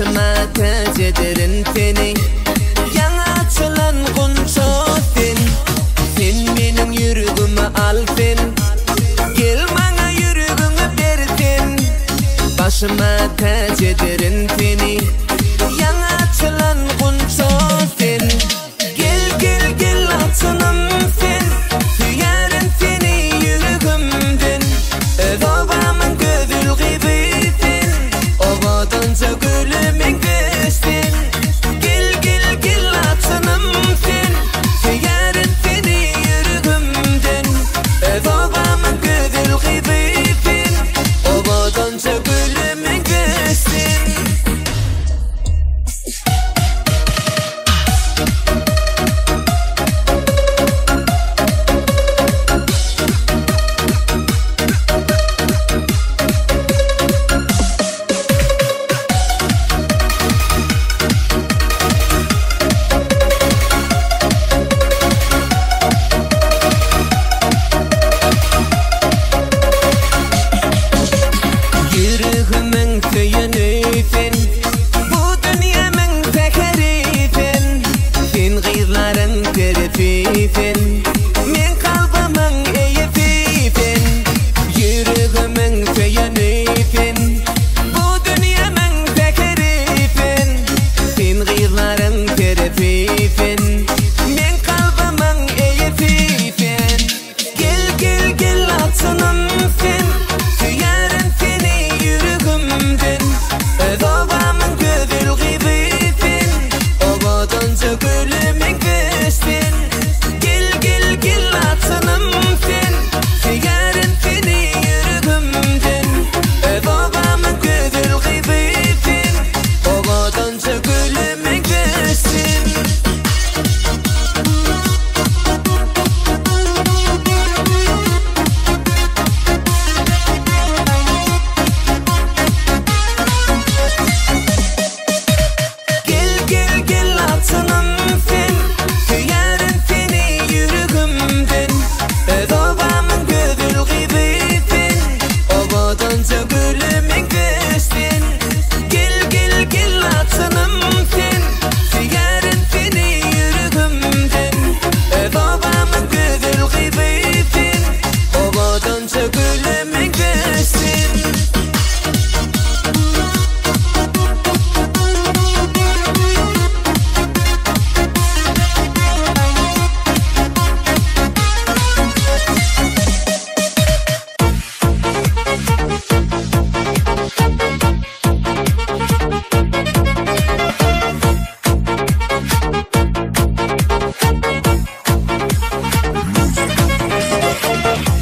Başyma täç ederin seni Ýaňy açylan gunça sen Sen meniň ýüregimi al sen Gel maňa ýüregiňi ber sen Başyma täç ederin seni Ýaňy açylan gunça sen Gel gel gel altynym sen Söýerin seni ýüregimden Öz obamyň gözel gyzy sen Owadanja güle meňzeş sen Gel gel gel altynym sen Söýerin seni ýüregimden Öz obamyň gözel gyzy sen Owadanja güle meňzeş sen. Ýüregimiň söýeni sen Bu dünýämiň säheri sen Sen gyzlaryň perisi sen Meň kalbymyň eýesi sen Ýüregimiň söýeni sen Bu dünýämiň säheri sen Sen gyzlaryň perisi sen Meň kalbymyň eýesi sen Gel gel gel altynym sen Söýerin seni ýüregimden Öz obamyň gözel gyzy sen Owadanja güle meňzeş sen Gel gel gel altynym sen Söýerin seni ýüregimden Öz obamyň gözel gyzy sen Owadanja güle meňzeş sen. Gel gel gel altynym sen Söýerin seni ýüregimden Öz obamyň gözel gyzy sen Owadanja güle meňzeş sen Gel gel gel altynym sen Söýerin seni ýüregimden Öz obamyň gözel gyzy sen Owadanja güle meňzeş sen.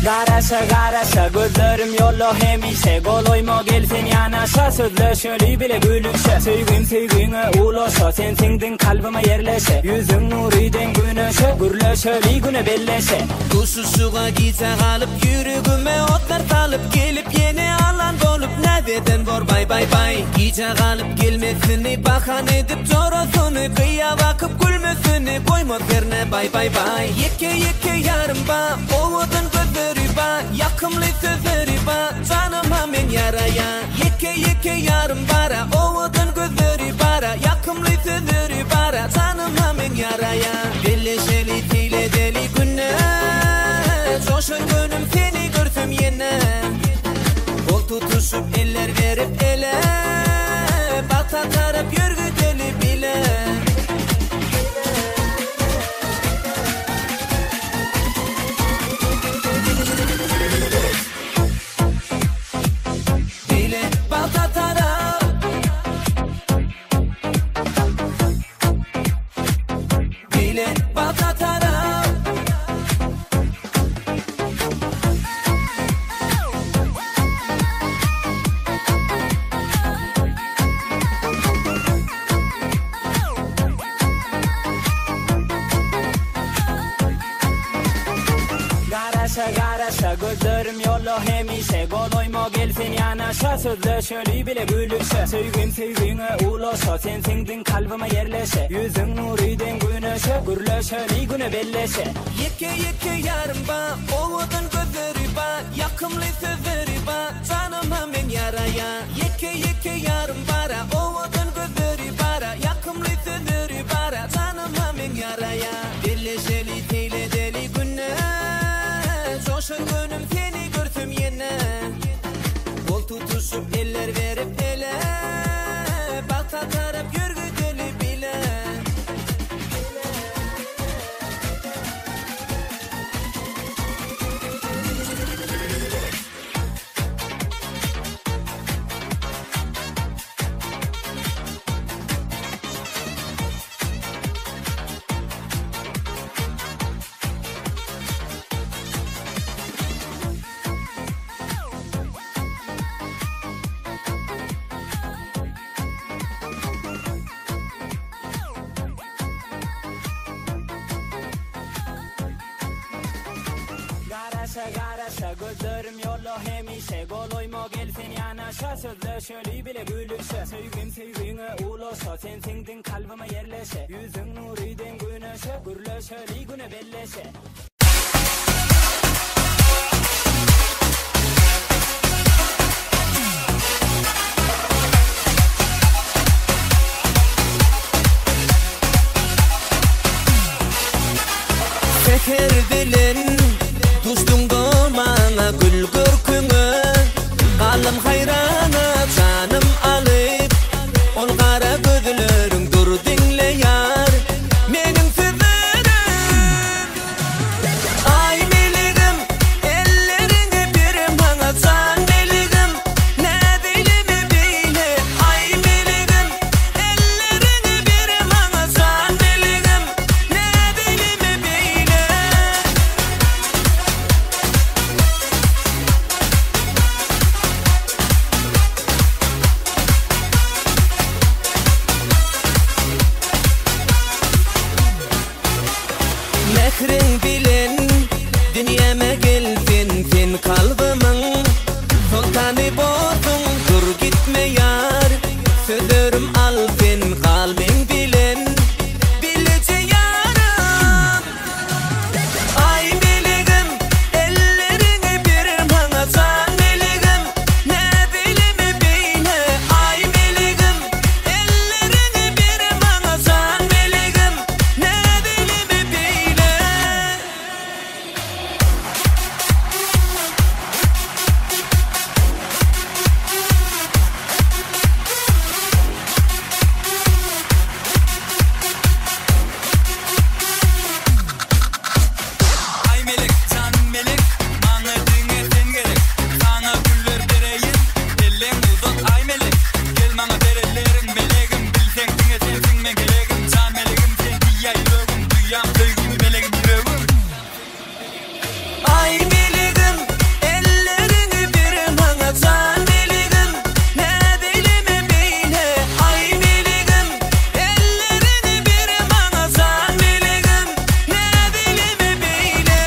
Garaşa garaşa gözlerim ýolda hemişe Golaýma gel sen ýanaşa Sözleşeli bile gülüşe Söýgim söýgiňe ulaşa Sen siňdiň kalbyma ýerleşe Ýüzüň nury deň güneşe Gürleşeli güne belleşe Duşuşyga gijä galyp ýüregime otlar salyp gelip ýene alan bolup näzeden bor baý baý baý Gijä galyp gelmesini bahana edip jorasyny gyýa bakyp gülmesini goýmaz herne baý baý baý Ýeke ýeke ýarym ba owadan gözleri ba ýakymly sözleri ba janyma men ýaraýa Ýeke ýeke ýarym bara owadan gözleri bara ýakymly sözleri bara janyma men ýaraýa Belleşeli seýledeli günde Joşan göwnüm seni görsem ýene Gol tutuşyp eller berip ele Bagta tarap ýör gideli bile. Bile bagta tarap Bile bagta tarap. Garaşa garaşa gözlerim ýolda hemişe Golaýma gel sen ýanaşa Sözleşeli bile gülüşe Söýgim söýgiňe ulaşa Sen siňdiň kalbyma ýerleşe Ýüzüň nury deň güneşe Gürleşeli güne belleşe. Ýeke ýeke ýarym ba owadan gözleri ba ýakymly sözleri ba janyma men ýaraýa Ýeke ýeke ýarym bara owadan gözleri. Duşup eller berip ele, Bagta tarap ýör gideli bile. Garaşa garaşa gözlerim ýolda hemişe Golaýma gel sen ýanaşa Sözleşeli bile gülüşe Söýgim söýgiňe ulaşa Sen siňdiň kalbyma ýerleşe Ýüzüň nury deň güneşe Gürleşeli güne belleşe. Seher bilen duşduňda maňa gül görküňe, Galdym haýrana janym alyp, Ol gara gözleriň dur diňle ýar, Meniň sözlerim. Aý meligim, elleriňi ber maňa jan meligim, Nädeýleme beýle, aý meligim, elleriňi ber maňa jan meligim, Nädeýleme beýle. Mähriň bilen dünýäme gel sen, sen kalbymyň soltany borsuň, dur gitme ýar, sözlerim al sen gal meň bilen, bileje ýarym. Aý meligim, elleriňi ber maňa jan meligim, Nädeýleme beýle, aý meligim, elleriňi ber maňa jan meligim, Nädeýleme beýle. Aý melek, jan melek, maňa diňe sen gerek. Saňa güller bereýin, elleň uzat aý melek. Gel maňa ber elleriň melegim, bilseň diňe sensiň meň geregim. Jan melegim sen diýýä ýüregim, duýýan söýgimi melegim ýüregim. Aý meligim, elleriňi ber maňa jan meligim, Nädeýleme beýle, aý meligim, elleriňi ber maňa jan meligim, Nädeýleme beýle.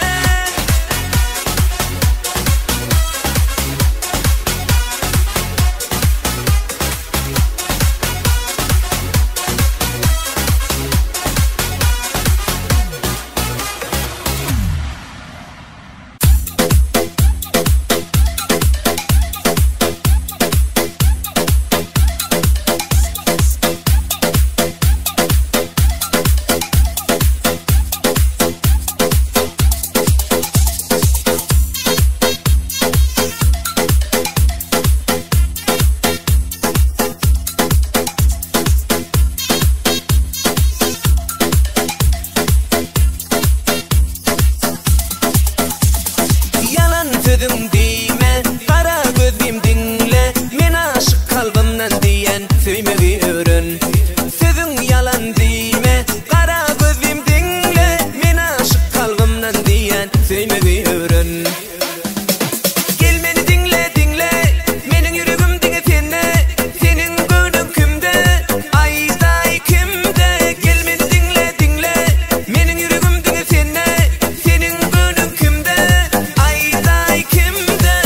Ýalan sözüň diýme, gara gözüm diňle, Men aşyk kalbymdan diýen söýmegi öwren. Sözüň ýalan diýme, gara gözüm diňle, Men aşyk kalbymdan diýen söýmegi öwren. Gel meni diňle, diňle, meniň ýüregim diňe sende, Seniň göwnüň kimde, aýdaý kimde? Gel meni diňle, diňle, meniň ýüregim diňe sende, Seniň göwnüň kimde, aýdaý kimde?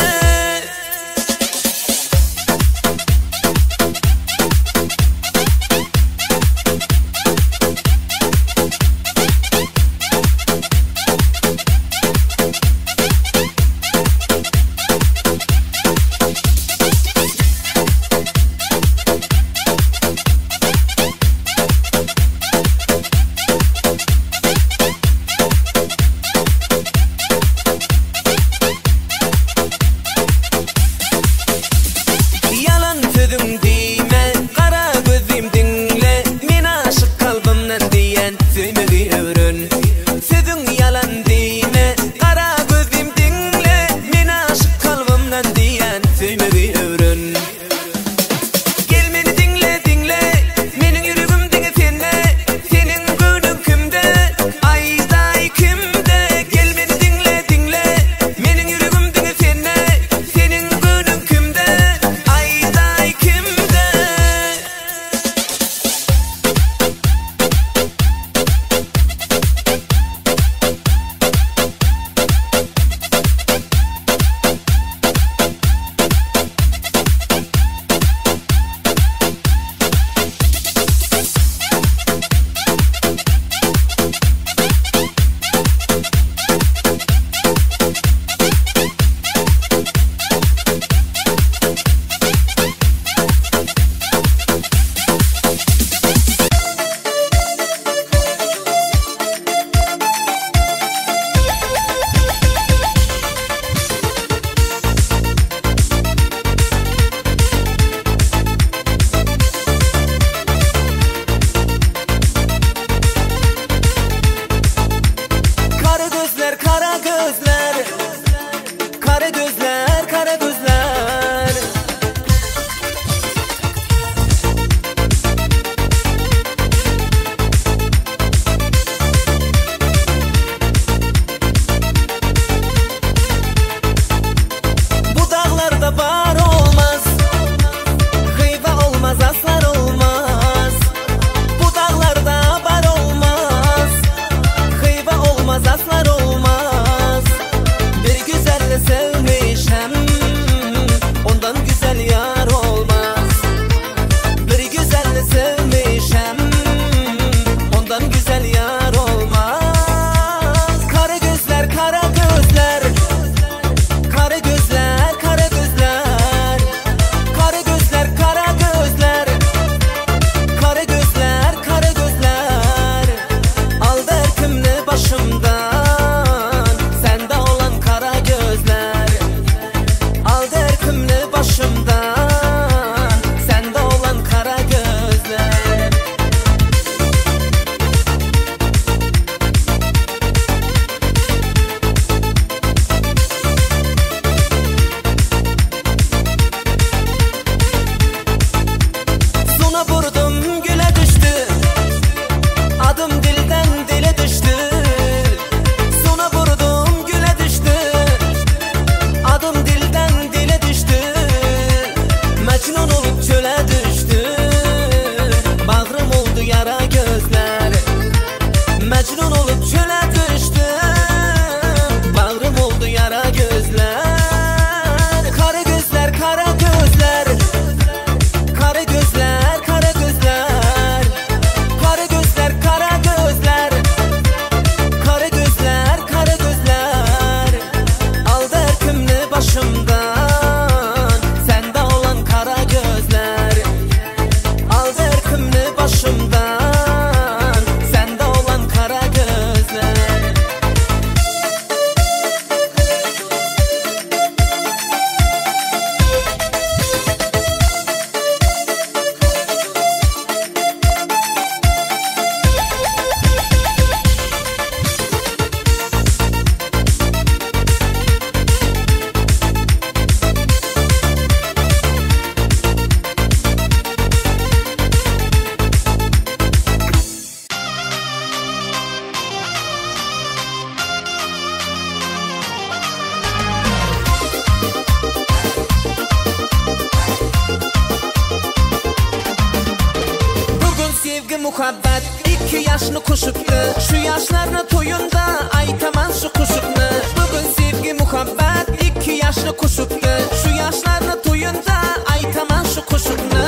sevgi muhabbat Ikki ýaşny kuşupdy Şu ýaşlaryny toýunda Aýtaman şu kuşupny Bugün sevgi muhabbat Ikki ýaşny kuşupdy Şu ýaşlaryny toýunda Aýtaman şu kuşupny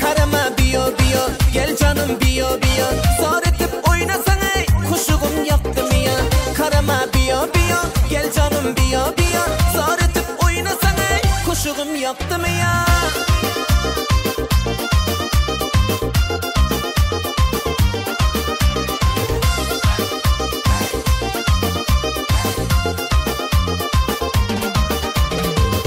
Karama biyo biyo Gel canım biyo biyo Zor etip oýnasaň ey Kuşugum ýakdymy ýa Karama biyo biyo Gel canım biyo biyo Zor etip oýnasaň ey Kuşugum ýakdymy ýa.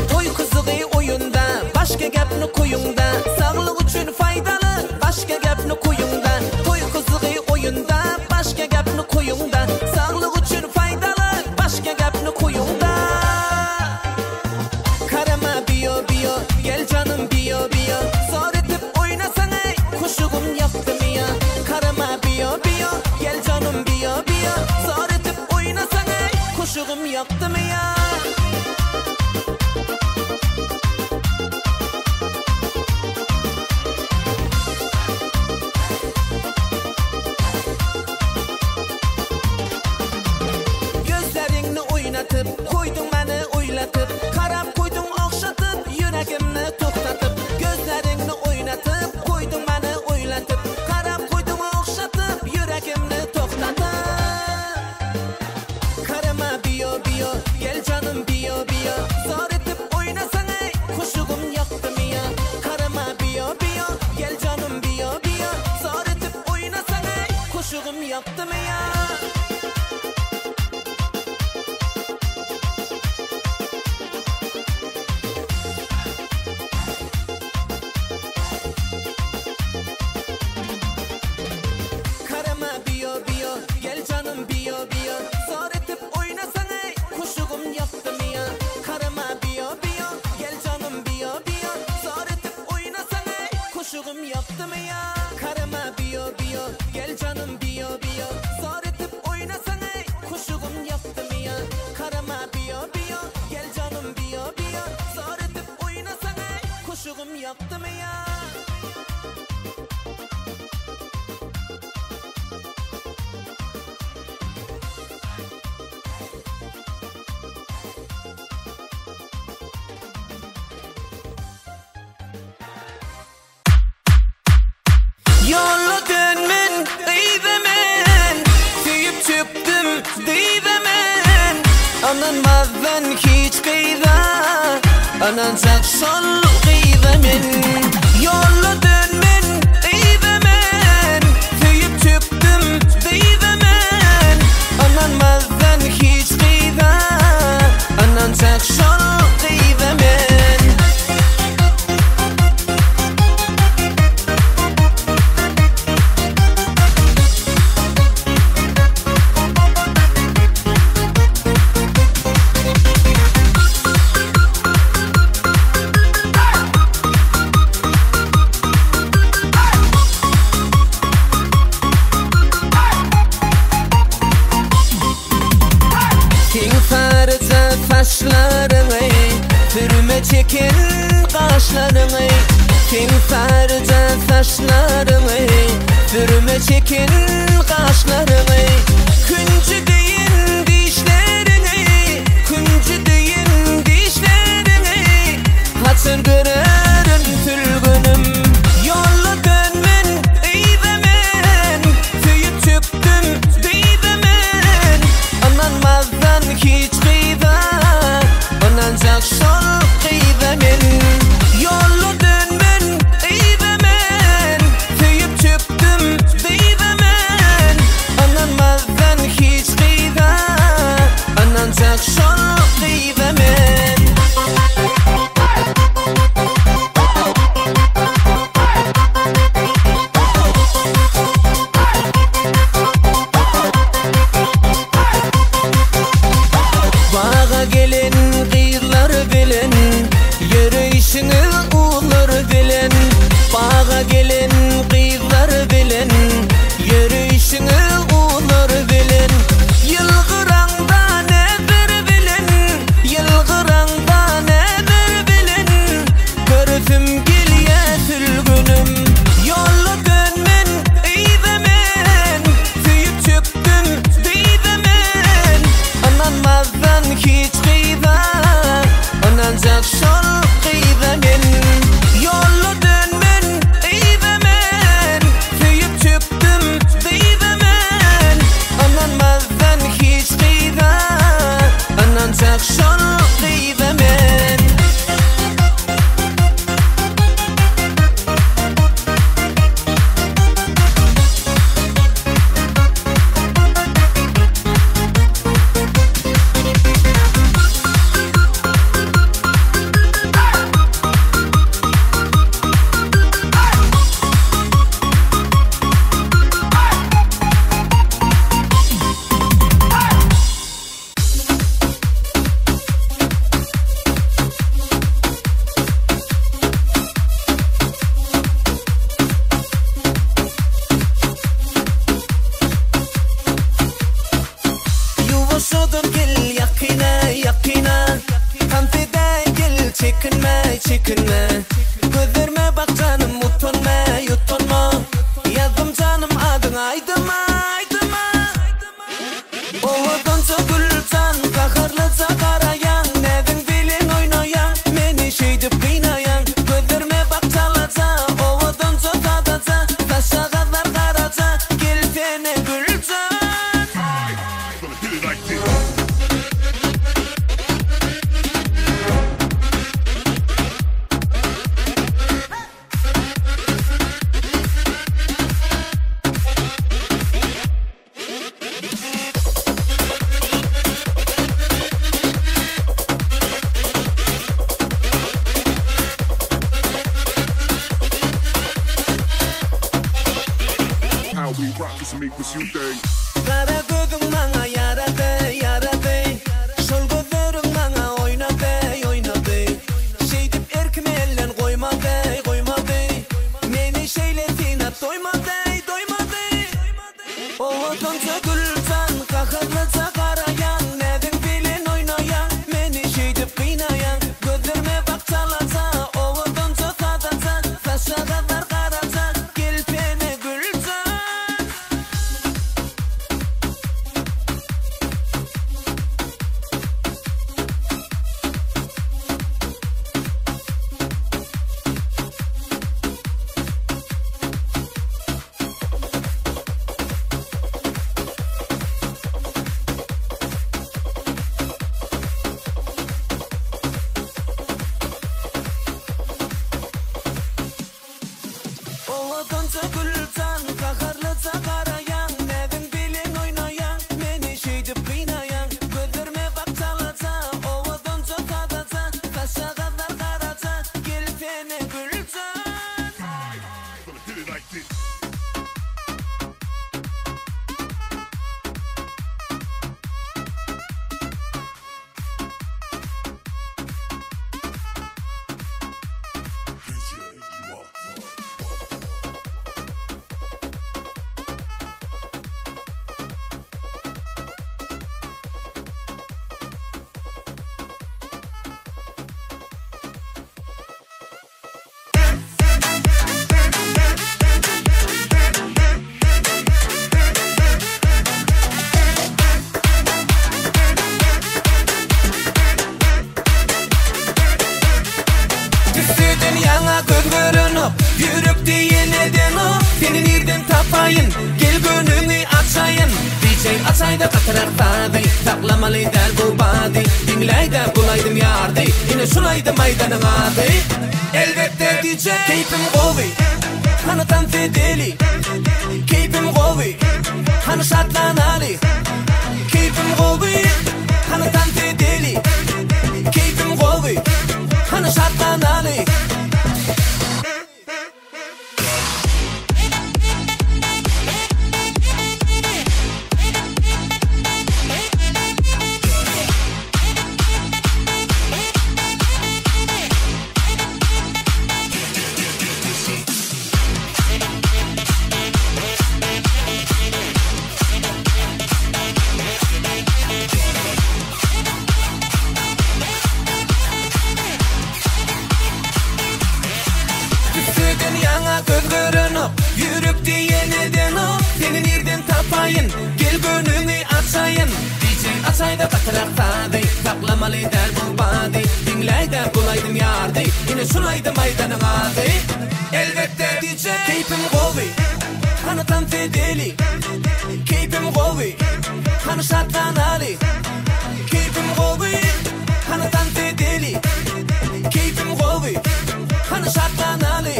Toý gyzygy oýunda, Başga gepni goýuňda, Saglyk üçin faýdaly, Başga gepni goýuňda, Toý gyzygy oýunda, Başga gepni goýuňda, Saglyk üçin faýdaly, Başga gepni goýuňda. Karama biyo biyo, Gel janym biyo biyo, Zor etip oýnasaň eý, Kuşugym ýakdymy ýa? Karama biyo biyo, Gel janym biyo biyo, Zor etip oýnasaň eý, Kuşugym ýakdymy ýa? Gözleriňni oýnatyp, Koýduň meni oýlatyp, Garap koýduň ogşatyp, Ýüregimni togtatyp. Gözleriňni oýnatyp, Koýduň meni oýlatyp, Garap koýduň ogşatyp, Ýüregimni togtatyp. Karama biyo biyo, Gel janym biyo biyo, Zor etip oýnasaň eý, Kuşugym ýakdymy ýa? Karama biyo biyo, Gel janym biyo biyo, Zor etip oýnasaň eý, Kuşugym ýakdymy ýa? Karama biyo biyo, Gel janym biyo biyo, Zor etip oýnasaň eý, Kuşugym ýakdymy ýa? Karama biyo biyo, Gel janym biyo biyo, Zor etip oýnasaň eý, Kuşugym ýakdymy ýa? Karama biyo biyo, Gel janym biyo biyo, Zor etip oýnasaň eý, Kuşugym ýakdymy ýa? Karama biyo biyo, Gel janym biyo biyo, Zor etip oýnasaň eý, Kuşugym ýakdymy ýa? Ýola dönmen yza men, Söýüp çökdüm dyza men, Ynanmazdan hiç gyza, Ynanjak şol gyza men. Ýola dönmen yza men, Söýüp çökdüm dyza men, Ynanmazdan hiç gyza, Ynanjak şol gyza men. Seň saryja saçlaryňy, Sürme çeken gaşlaryňy, Seň saryja saçlaryňy, Sürme çeken gaşlaryňy, Künji deýin dişleriňi, Künji deýin dişleriňi, Haçan görerin sülgünim? Ýola dönmen yza men, Söýüp çökdüm dyza men, Ynanmazdan hiç gyza, Ynanjak şol gyza men. Ýola dönmen yza men, Söýüp çökdüm dyza men, Ynanmazdan hiç gyza, Ynanjak şol gyza men. Baga gelen gyzlar bilen, Ýöreýşiňiz ular bilen, Baga gelen gyzlar bilen, Ýöreýşiňiz ular bilen, Ýylgyraňda näzir bilen, Ýylgyraňda näzir bilen, Göresim gelýä sülgünim. Ýola çekinme. Gözlerime bak janym utanma, utanma. Ýazdym janym adyňy aýdyma, aýdyma. Owadança Güljan, gaharlyja garaýaň, näziň bilen oýnaýaň, meni şeýdip gynaýaň. Gözlerime bak çalaja, owadança sadaja, saçjagazlar garaja, gelsene Güljan. How we rock is make us you think. Gara gözüň maňa ýarady, ýarady. Şol gözleriň maňa oýnady, oýnady. Şeýdip erkimi elden goýmady, goýmady. Meni şeýle synap doýmady, doýmady. Owadança Güljan, gaharlyja garaýaň, näziň bilen oýnaýaň, meni şeýdip gynaýaň. Gözlerime bak çalaja, owadança sadaja, saçjagazlar garaja, gelsene Güljan. Owadança Güljan, gaharlyja garaýaň, näziň bilen oýnaýaň, meni şeýdip gynaýaň. Gözlerime bak çalaja, owadança sadaja, saçjagazlar garaja, gelsene Güljan. Gonna hit it like this. DJ Walker. Tüsseden ýaňa göz görenok, ýürekde ýenedenok. Seni nirden tapaýyn, gel göwnüňi açaýyn. DJ açaýda gatyrak sazy, saklamaly däl bu bady. Diňläýdä bul aýdym ýardy, ine şul aýdym aýdanyň ady. Elbetde DJ, keýpim gowy, hany tans edeli. Keýpim gowy, hany şatlanaly. Keýpim gowy, hany tans edeli. Keýpim gowy, hany şatlanaly. Tüsseden ýaňa göz görenok, ýürekde ýenedenok. Seni nirden tapaýyn, gel göwnüňi açaýyn. DJ açaýda gatyrak sazy, saklamaly däl bu bady. Diňläýdä bul aýdym ýardy, ine şul aýdym aýdanyň ady. Elbetde DJ, keýpim gowy, hany tans edeli. Keýpim gowy, hany şatlanaly. Keýpim gowy, hany tans edeli. Keýpim gowy, hany şatlanaly.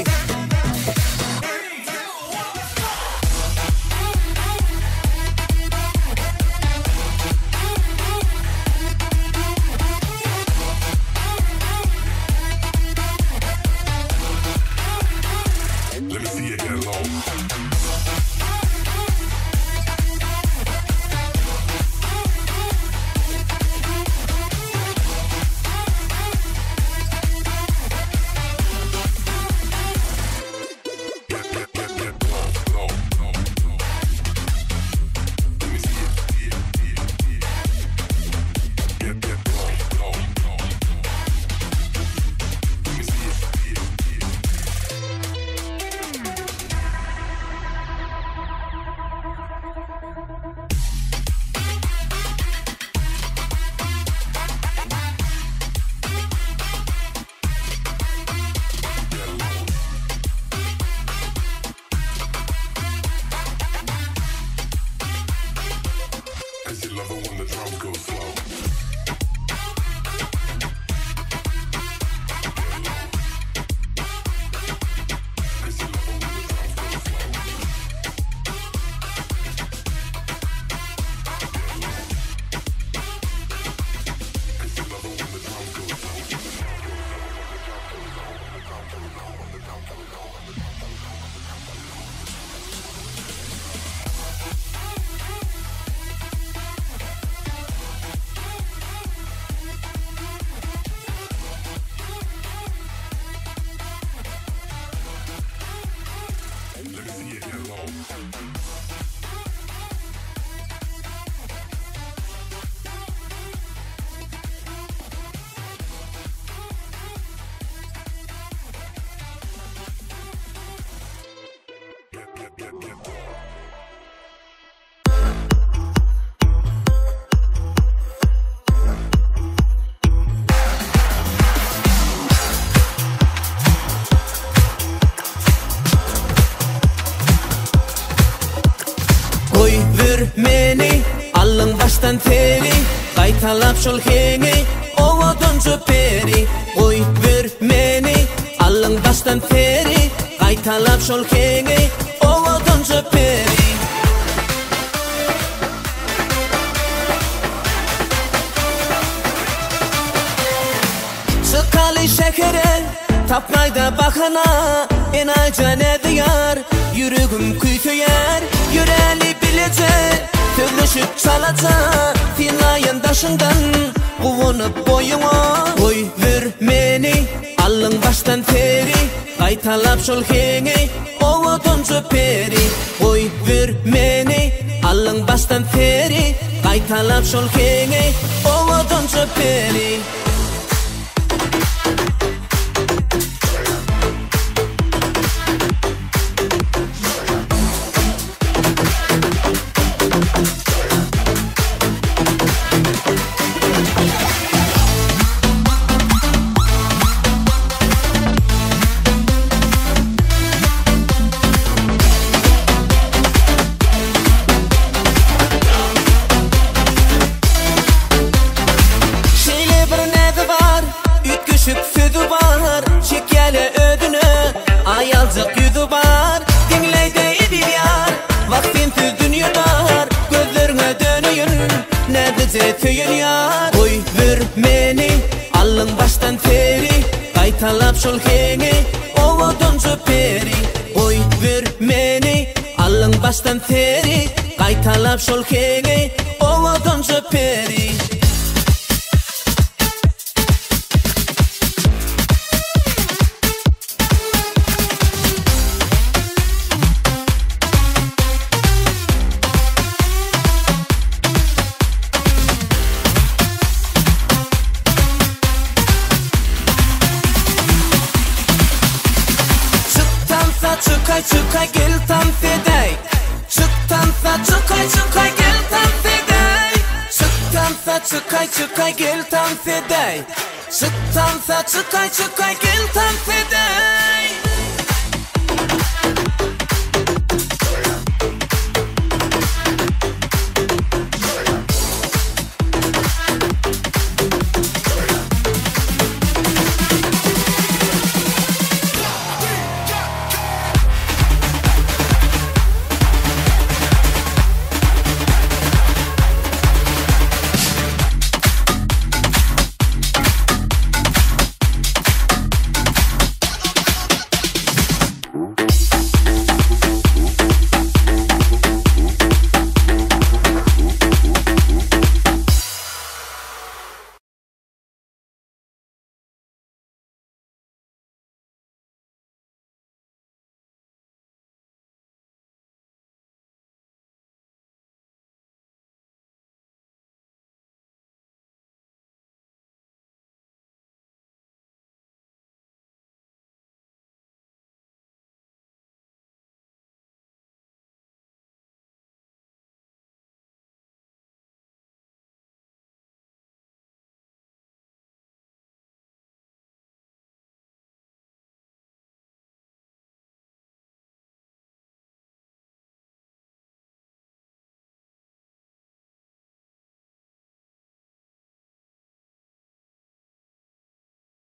Let me see you get low. başdan seri Gaýtalap şol heňi Owadanja peri Goý ber meni Allyň başdan seri Gaýtalap şol heňi Owadanja peri. Çykaly şähere Tapmaýda bahana Enaýyja näzýar Ýüregim küýseýär Ýöräli bileje Sözleşip çalaja Synlaýan daşyňdan Guwanyp boýuňa Goý ber meni Allyň başdan seri Gaýtalap şol heňi Owadanja peri Goý ber meni Allyň başdan seri Gaýtalap şol heňi Owadanja peri. Şeýle bir näzi bar, üýtgeşik sözi bar, Çekýäle özüne, aýaljyk ýüzi bar. Diňleýde eziz ýar, wah sensiz dünýe dar, Gözleriňe döneýin, näzlije söýen ýar. Goý ber meni, allyň başdan seri, Gaýtalap şol heňi, owadanja peri. Goý ber meni, allyň başdan seri, Gaýtalap şol heňi, owadanja peri. Çyk tansa çykaý çykaý gel tans edäý Çyk tansa çykaý çykaý gel tans edäý Çyk tansa çykaý çykaý gel tans edäý Çyk tansa çykaý çykaý gel tans edäý.